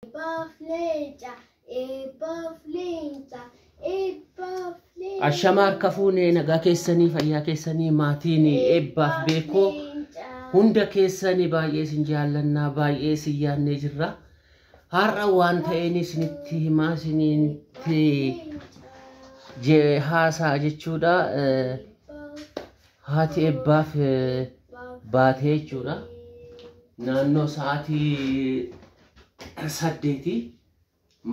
Eebbaaf leenca, eebbaaf leenca, eebbaaf leenca. Ashamaa harka fuunee nagaa keessanii fayyaa keessanii maatiin eebbaaf beekoo hunda keessanii baay'ee isin jaallannaa baay'ee isin yaannee jirra. Har'a waan ta'een isinitti himaa isinitti haasaa jechuudha. Haati eebbaaf baatee jechuudha. Naannoo sa'aatii 8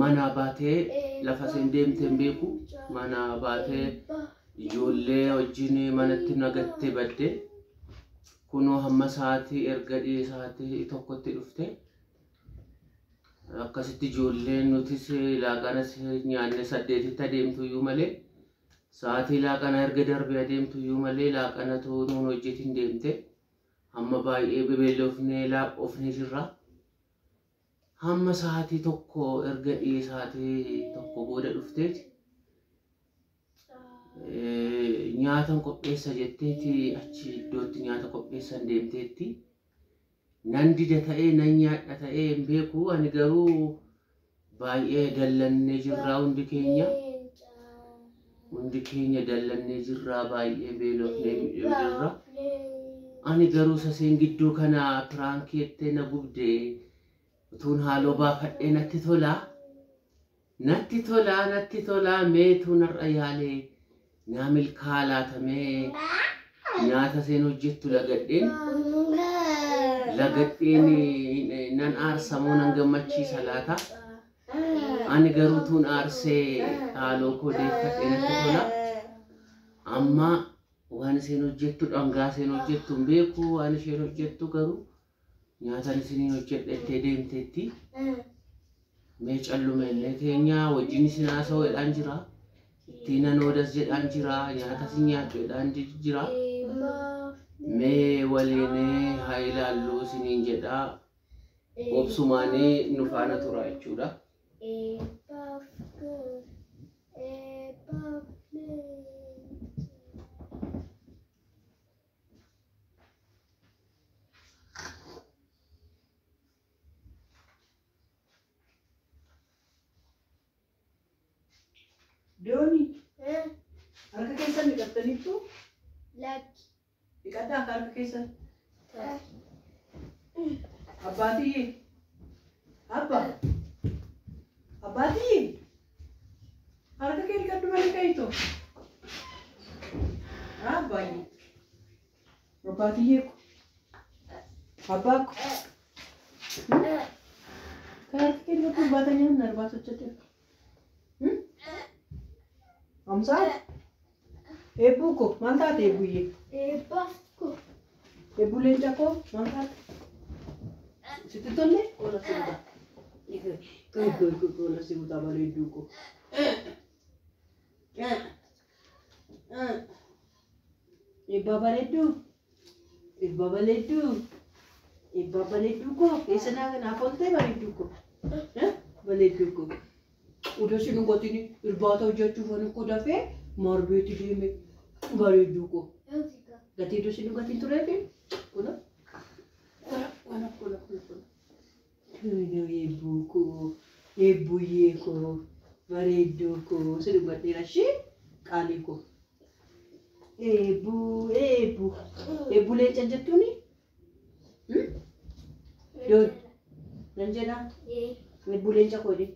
manaa baatee lafa isheen deemte hin beeku. Manaa baatee ijoollee wajjin manatti nagattee badde. Kunoo hamma sa'aatii erga dhiyee sa'aatii 1tti dhufte. Akkasitti ijoolleen nutis laaqanas nyaanne 8tti adeemtu iyyuu malee sa'aatii laaqana erga darbee adeemtu iyyuu malee laaqanatu nuun hojjetin deemte. Hamma baay'ee bebeelofnee laaqofnee jirra. Hamma sa'aatii 1 erga dhiyee sa'aatii 1 booda dhufteeti. Nyaatan qopheessa jetteeti achi iddootti nyaata qopheessan deemteetti. Nan dida ta'ee nan nyaadha ta'ee hin beeku ani garuu baay'ee dallannee jirraa hundi keenya. Hundi keenya dallannee jirraa baay'ee beelofnee jirra. Ani garuu saseen gidduu kana piraankii jettee na gubde utuun haaloo baafadhee natti tolaa. Natti tolaa natti tolaa meetuun har'a yaalee naa milkaa laatamee nyaata seen hojjettu lagadheen lagadheen nan aarsamoo nan gammachiisa laata. Ani garuu tuun aarsee haaloo koo deeffadhee natti tola. Amma waan isheen hojjettu dhangaa isheen hojjettu hin beeku waan isheen hojjettu garuu nyaatan isiniin hojjedhettee deemteetti. Mee callume illee teenyaa wajjin isin haasa'u jedhaan jira. Ittiin nan oodas jedhaan jira. Nyaata isin nyaadhu jedhaan jira. Mee waliin haa ilaallu isiniin jedha. Obsumaanii nu faana tura jechuudha. Eebbaaf eebbaaf leenca. Dooni, harka keessan dhiqattaniittu? Lakki. Dhiqadhaa akka harka keessan. Abbaatiyyee. Abba. Abbaatiyyee. Harka kee dhiqadhu malee ka'itu. Abbaayye. Abbaatiyyee ko. Abbaa ko. Kan harka kee dhiqadhu irbaata nyaanna irbaata hojjeteef. Amsaa. Eebbuu ko maal taate eebbuyyee? Eebbaaf ko. Eebbuu leenca koo maal taate? Sitti tolle? Qola si buta. Qola si buta bareedduu koo. Eebbaa bareedduu. Eebbaa bareedduu. Eebbaa bareedduu koo. Eessa naaf ooltee bareedduu koo? Bareedduu koo. Odoo si dhungatini irbaata hojjechuuf ani koo dafee marbeetti deeme bareedduu koo. Gatii iddoo si dhungatiin tureefi kuna kuna kuna kuna kuna kuna. Eebbuu koo eebbuyyee koo bareedduu koo si dhungadheera ishee qaalii koo. Eebbuu eebbuu eebbuu leenca jettuuni? Doon nan jedhaa eebbuu leenca koo jedhi.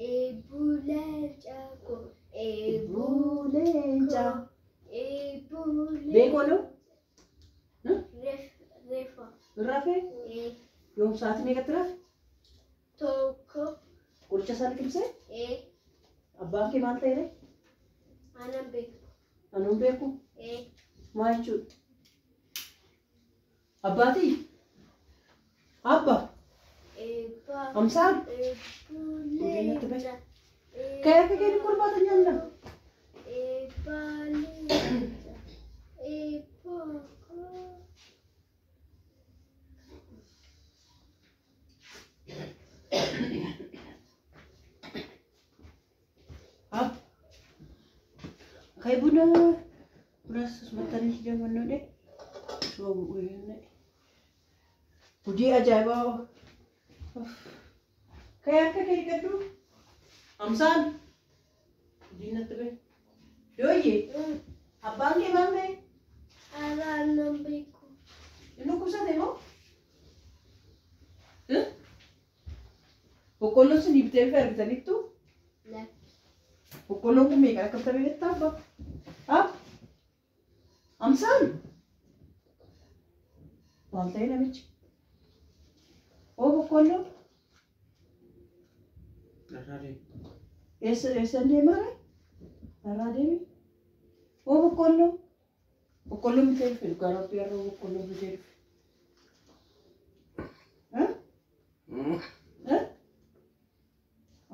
Eebbuu leenca koo. Eebbuu leenca. Eebbuu leenca. Beekoo noo? Reefa. Rafee? Yoom sa'aatii meeqatti rafe? 1. Qoricha isaa liqimsee? Abbaan kee maal ta'e ree? Anan beeku. Anuun beeku? Maal jechuudha? Abbaatii? Abba? Eebbaaf. Amsaan? Eebbuu Guddinatti bahe. leenca. Ka'ee harka kee dhiquu irbaata nyaanna. Eebbaa leenca. Eebbaa koo. Abba. Ka'ee buna bunas asumatti jamannoodhe. Suma bu'ee. Hojii ajaa'ibaa. Ka'ee harka kee dhiqadhu. Amsaan. Diinatti ba'e. Dooyyee. Abbaan kee maal ta'e? Araan beeku. Inni dhukkubsate moo? Boqqolloon sun bitee dhufe argitaniittu? Boqqolloon kun meeqa akka bitame beektaa abbaa? Haa? Amsaan? Maal ta'e namichi? Oo boqqolloo? Eessa eessan deemaa ree? Karaa deemi. Oo boqqolloo? Boqqolloon bitee dhufe dhugaa rabbii har'a boqqolloon bitee dhufe. Haa?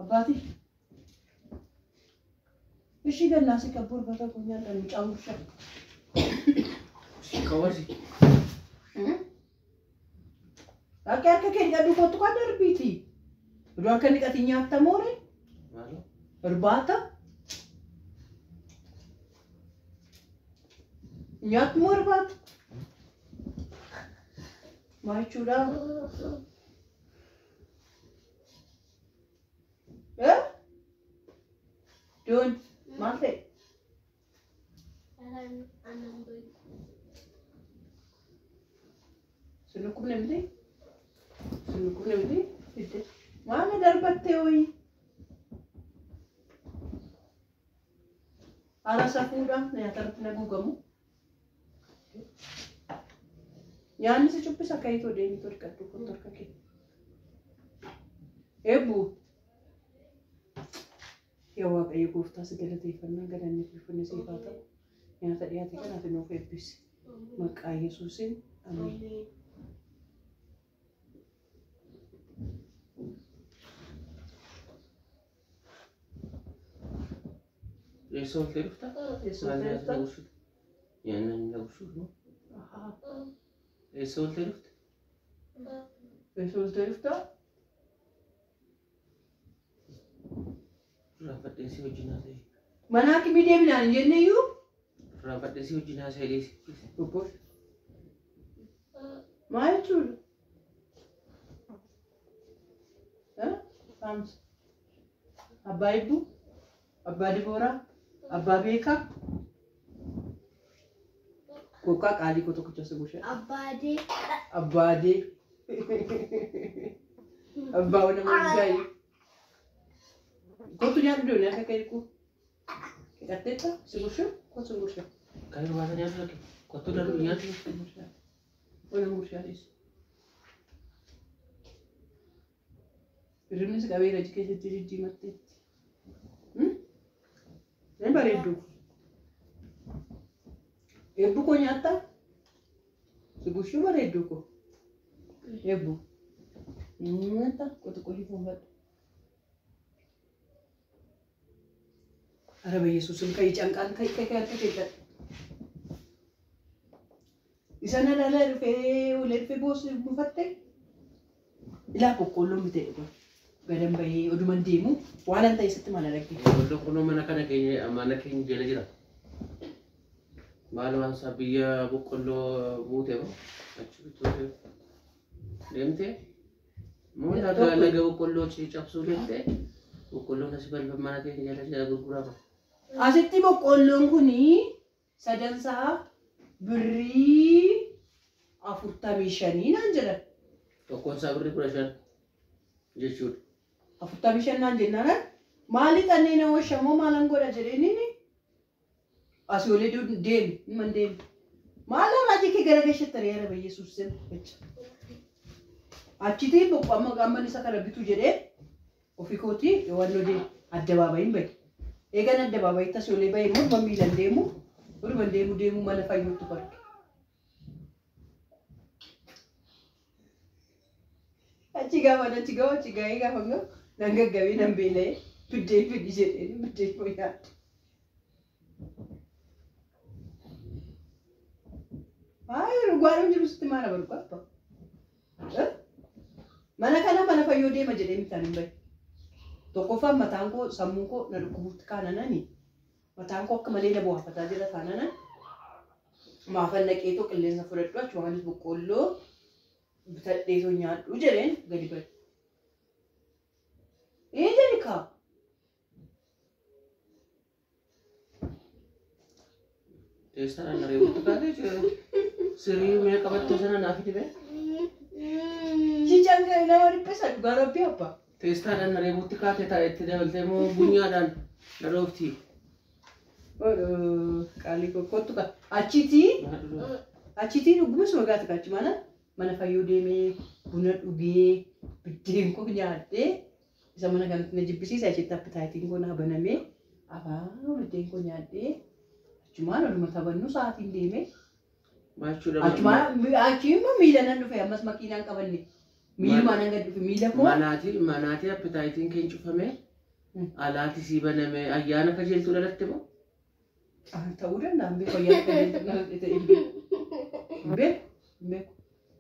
Abbaatii. Ishii gannaa si qabu urbata kun nyaatan mucaan gurshaa. Kawwasi. Akka harka kee dhiqadhu kottu kan darbiiti. Oduu harka dhiqatiin nyaatta moore? Maaloo? Irbaata? Nyaattu moo irbaata? Maal jechuudha? Eh? Doon maal ta'e? Araan beeku. Sun dhukkubne miti? Sun dhukkubne miti? Fidde. Maal na darbattee wayii? Haala safuudhaan nyaata irratti na guugamu. Nyaanni si cubbisa akka itoo deemtu dhiqadhu kottu harka kee. Eebbu. Yaa Waaqayyo gooftaa si galateeffannaa galanni fi ulfinni siif haa ta'u. Nyaata dhiyaate kanaaf nuuf eebbisi. Maqaa Yesuusiin ameen. Ameen. Eessa ooltee dhufta? Eessa Maal ooltee nyaata dhufta? na gurshuuf? Nyaanni na gurshuuf moo? Ahaa. Eessa ooltee dhufte? Eessa ooltee dhufta? Irraanfadhee si wajjin haasa'e. Mana hakimii deeminaan hin jenne iyyuu? Irraanfadhee si wajjin haasa'e dhiisi. Obbo. Maal jechuudha? Saamsa. Abbaa Ibbuu, Abbaa Dibooraa, Abbaa Beekaa. Kokkaa qaalii koo tokkicha si bushe. Abbaadee. Abbaa Adee. Abbaa nama guddaa. Kottu nyaadhu doonii akka kee dhiqu. Dhiqatteetta si bushe kottu si bushe. Kan irbaata nyaatu dhaqe. Kottu darbu nyaatu. Ola gurshaadhis. Hirribni si qabeera achi keessatti jijjiimatteetti. Ni bareeddu. Eebbu koo nyaattaa? Si gushuu bareeddu koo. Eebbu. Nyaata qotu qofi fuunfadhu. Araba Yesuusin ka'ii canqaan ka'ii ka'ii harka kee dhiqadhu. Isa na dhala dhufee ulee dhufee boos buufatte. Ilaa boqqolloon bitee dhuga. Gadan bahee oduman deemu waan an ta'e sitti mana dhagge. Boqqolloo kunoo mana kana keenya mana keenya jala jira. Maal waan isaa biyya boqqolloo buute moo? Achi bituu deemtee? Moo laga laga boqqolloo cabsuu deemtee? Boqqolloon as balfa mana keenya jala jala gurgurama. Asitti boqqolloon kuni sadansaa birrii 45 naan jedhan. Tokkoon isaa birrii 15 jechuudha. 45 naan jennaan maali xannee nama shamoo maalan godha jedheenini asii olee deemi nima deemi. Maal raajii kee gara gashattare yaa Rabbi Yesuus jecha. Achitti boqqo amma amma isa kana bitu jedhee ofii kootii wannoo deemi addabaabayiin bahe. Eegan addabaabayitti asii olee bahe immoo dhuma miilan deemu dhuma deemu deemu mana fayyootti barke. Achi gaafa achi gahu achi gahee gaafa gahu nan gaggabee nan beela'ee biddeen fidhi jedheen biddeen koo nyaadhe. Baay'ee dhugaadhaan jiru sitti maal abalu qaba? Mana kana mana fayyoo deema jedhee mitaan hin bahe. Tokkoffaan mataan koo sammuun koo na dhukkubuutti kaananani. Mataan koo akka malee na bu'aafataa jira taananan. Maafan naqeetoo qilleensa fudhadhu achumaanis boqqoolloo bitadheetoo nyaadhu jedheen gadi bahe. kaa. Teessaadhaan na reebutti kaatee sirii mee qabattoo sana naaf fidi. Ciicaan kan nama dhiphisa dhugaa rabbii abbaa. Teestaadhaan na reebutti kaatee taa'e itti dabaltee immoo bunyaadhaan na dhoofti. Qaalii kottu ka achitii achitii dhugumas magaati kachi mana mana fayyoo deemee buna dhugee biddeen koo nyaadhee isa mana kanatti na jibbisiisa achitti appitaayitiin koo naa banamee afaan biddeen koo nyaadhee achumaan oluma taphannu sa'aatiin deemee Maachuudha. achumaan achi immoo miila nan dhufe ammas makiinaan qabanne miilumaan nan gad dhufe miila koo Manaatii manaatii appitaayitiin keen cufame alaati sii baname ayyaana kajeeltuu dhalatte moo? Ta'uu danda'an beeku ayyaana kajeeltuu ta'e hin beeku. Hin beeku hin beeku.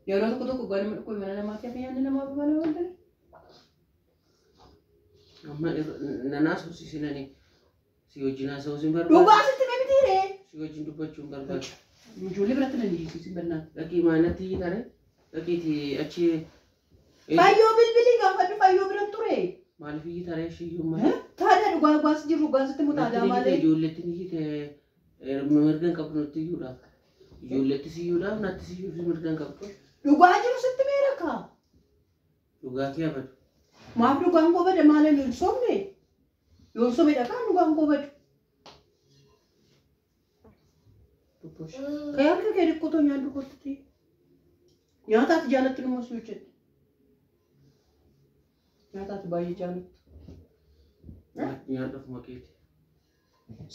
Yeroo tokko tokko ganama dhukkube mana namaatti hafe nyaanni namaa bana waan ta'eef. Amma nanaas hosiisinani si wajjin haasa'uu sin barbaadu. Dhugaa sitti mee mitiiree? Si wajjin dubbachuu hin barbaadu. Ijoollee biratti nan hiisisin bannaan. Dhaqii maanatti hiitare dhaqiitii achi. Fayyoo bilbilii gaafadhu fayyoo biran ture. Maaliif hiitare ishiyyuu malee? Taadhaa dhugaa dhugaas jiru dhugaa sitti mutaadaa malee. Ijoolleetti ni hiite mirga hin qabdu nutti iyyuudhaaf. Ijoolleetti siyyuudhaaf natti siyyuuf mirga hin qabdu. Dhugaa jiru sitti meera kaa. Dhugaa kee abadu. Maaf dhugaan koo bada maala hin soomne? Yoo hin soomne dhagaan dhugaan koo badu. Kee harka kee dhiqqootoo nyaadhu kottuti. Nyaataati jaalatti numa si hojjette. Nyaataati baay'ee jaalattu. Nyaadhu ofuma keeti.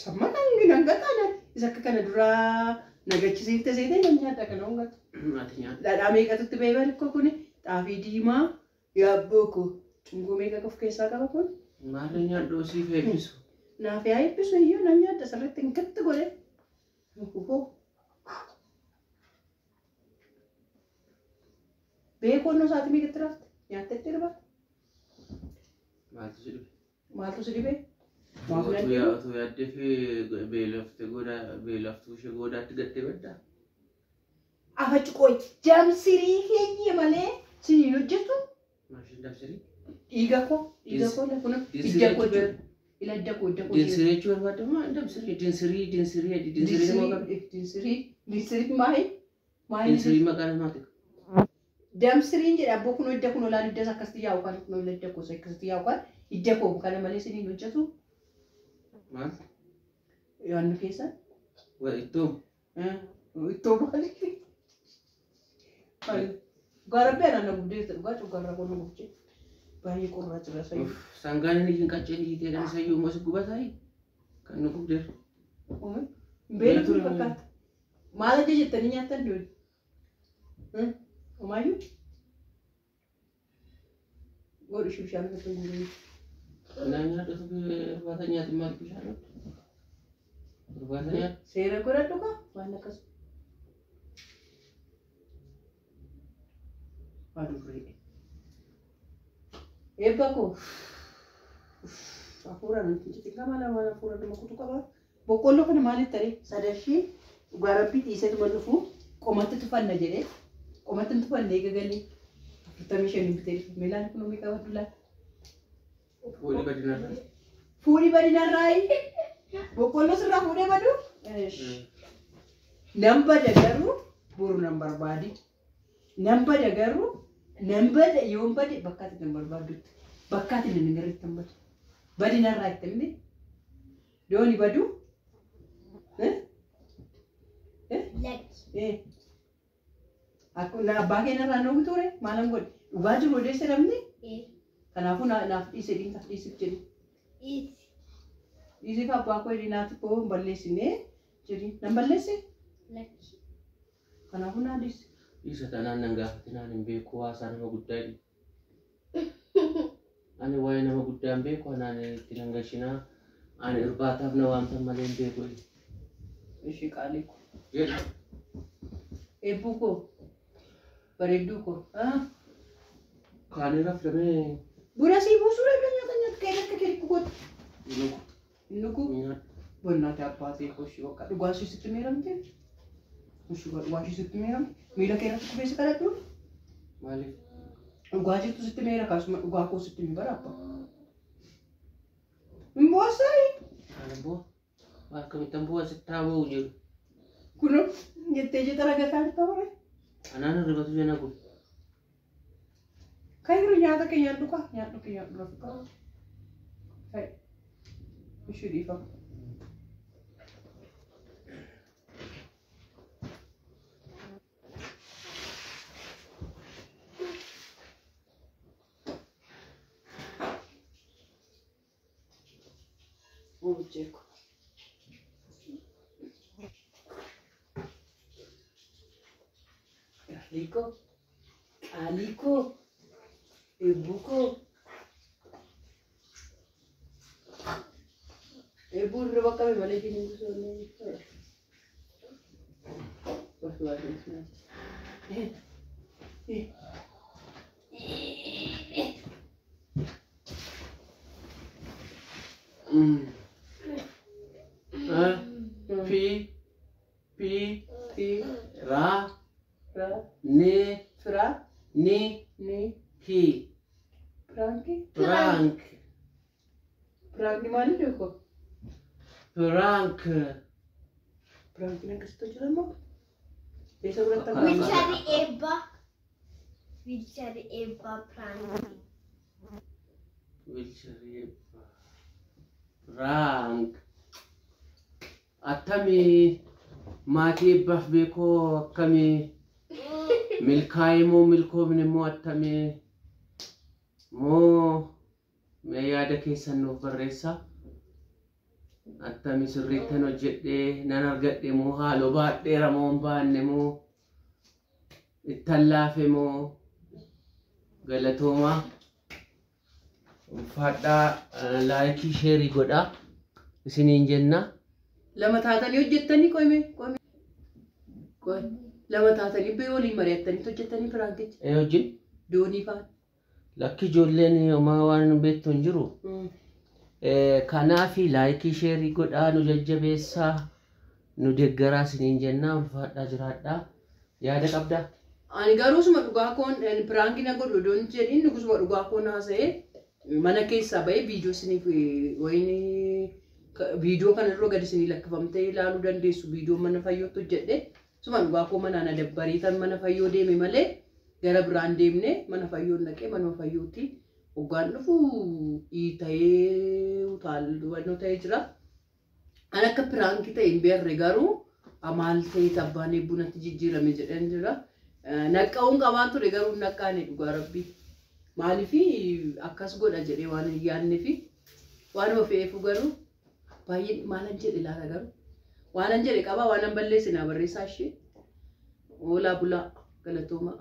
Samma kan hangataana isa akka kana duraa nagachisiifte seetee nan nyaadha kana hangatu. Ati nyaadhu. Dhadhaa meeqatutti ba'ee barikko kuni xaafii diimaa yaabboo koo cungoo meeqa of keessaa qaba kun. Maarree nyaadhu siif eebbisu. Naaf yaa eebbisu iyyuu nan nyaadha sirriitti hin gatti godhe. Beekoo sa'aatii meeqatti rafte? Nyaattetti irba? Maaltu si dhibe? Maaltu si dhibe? Maaf nan dhibe? Otoo yaaddee fi beelofte goodaa beeloftuu ishee goodaatti gattee baddaa? Afachi qoy damsirii keenya malee siniin hojjetu Maashin damsirii? dhiiga koo dhiiga koo lafuna ijja koo ila ijja koo ijja koo Dinsirii jechuu barbaadde maa damsirii dinsirii dinsirii dinsirii moo qabe? Dinsirii dinsirii maayi maayi Dinsirii maqaa namaati. Damsiriin jedha abboo kun hidda kun olaan hiddas akkasitti yaa'u kan kun hidda koo akkasitti yaa'u kan hidda koo kana malee siniin hojjetu Maal? yaannu keessa Wa ittoo? ittoo maali? Dhugaa rabbi anaan na gubdeessa dhugaa cugarra kun na gubche baay'ee qorraa jira sayyuu. Sangaan inni hin qacceen hiiteedhaan isayyuu immoo si gubataayi? Kan nu gubdeeru. Beelatu ni fakkaata. Maal aja jettanii nyaattan duuni? Homaayyuu? Godhu ishee bishaan irratti guuree. Naa nyaadhatu irbaata nyaati maal bishaan irratti? Irbaata nyaatu. Seera godhadhu kaa waan akkas. Adurree. Eebba koo. Hafuura namti xixiqqaa maal waan hafuura nama kutu qaba. Boqqolloo kana maaliif taree sadashii dhugaa rabbii dhiiseetuma dhufu qomatti tufanna jedhee qomatti hin tufanne eega galee 45 bitee dhufe meelaan kun meeqa qabadhu laata? Fuudhii badinarraa. Fuudhii badinarraayi boqqolloo sirraa fuudhee badu? Nan bada garuu boru nan barbaadi. Nan bada garuu nan bada yoon bade bakka ati nan barbaaddutti bakka ati nan garritti nan badu. Badinarraa itti himne dooni badu? Lakki. Akkuma abbaa keenyarraa nu ture maalan godhe dhugaa jiru odeesse namni kanaafuu naaf dhiise dhiintaaf dhiisif jedhi. Dhiisi. Dhiisiif abbaa koo jedhi naaf koo hin balleessine jedhi nan balleesse Lakki. kanaafuu naa dhiise. Dhiisa tanaan nan gaafate naan hin beeku haasaa nama guddaa jedhi. Ani waa'ee nama guddaa hin beeku anaan itti nan gashinaa ani irbaataaf na waamtan malee hin beeku. Ishee qaalii koo. Jedhi. Eebbuu koo bareedduu koo. Kaanii rafdamee Buna sii buusuu dhabda nyaata nyaata kee akka kee kootti. nuku Nuku nyaadhu. Bonnaate abbaatee koo ishee bakka dhugaa ishee sitti miiramte. Ishee dhugaa ishee sitti miiramte. Miila kee irratti kufee si kadhadhu. Maaliif? Dhugaa jirtu sitti miira kaasuma dhugaa koo sitti mi bara abbaa. Hin boossaa? Ani bu'a. Akkamittan bu'a sitti haa ba'u jedhu. Kunoo jettee jeta ragataa jirta warre. Anaan hirribatu jana kun. Kan jiru nyaata kee nyaadhu kaa nyaadhu kee nyaadhu lafa kaa. Kai. Ishee dhiifama. Ojeeko. Rico. Aliko. Eebbuko. Eebbuun irra bakka malee hin gusoonne. P P P Ra Ra N Fira N Ni K Piraanki Prank Piraanki maali beeku? Prank Piraankiin akkasitti hojjetama? Eessa biratti argama? Wiilcharii eebbaa. Wiilcharii eebbaa piraankii. Wiilcharii Prank Attamii maatii eebbaaf beekoo akkamii milkaa'ee moo milkoomne moo attamii moo mee yaada keessan nuuf barreessaa. Attamii sirriittan hojjedhee nan argadhe moo haaloo baadheera moo hin baanne moo ittan laafe moo galatoomaa ulfaadhaa laayikii sheerii godhaa isiniin jenna. Lama taatanii hojjettanii qoyme qoyme qoy lama taatanii bee waliin mari'attanii hojjettanii piraankicha Ee hojii doonii fa'aa. Lakki ijoolleen homaa waan beektu hin jiru. Kanaafi laayikii sheerii godhaa nu jajjabeessaa nu deeggaraa isiniin jenna ulfaadhaa jiraadhaa yaada qabdaa. Ani garuu suma dhugaa koon piraankii na godhu odoon jedhin suma dhugaa koon haasa'ee mana keessaa bahee viidiyoo isiniif wayiin viidiyoo kana irra gadi isinii lakkifamtee ilaaluu dandeessu viidiyoo mana fayyootti hojjedhe suma dhugaa koo manaan adabbariitan mana fayyoo deeme malee gara biraan deemne mana fayyoon dhaqee manuma fayyootti hoggaan dhufu dhiita'ee utaaluu ta'ee jira. Ani akka piraankii ta'e hin beerre garuu maal ta'e abbaan eebbuu natti jijjiirame jedhan jira. Naqqa'uun qabaan ture garuu hin naqqaane dhugaa rabbii. Maaliif akkas godha jedhee waan hin yaadneef waanuma fe'eefu garuu baay'ee maalan jedhe laata garuu waanan jedhe qabaa waanan balleesse naa barreessaa ishee oolaa bulaa galatooma.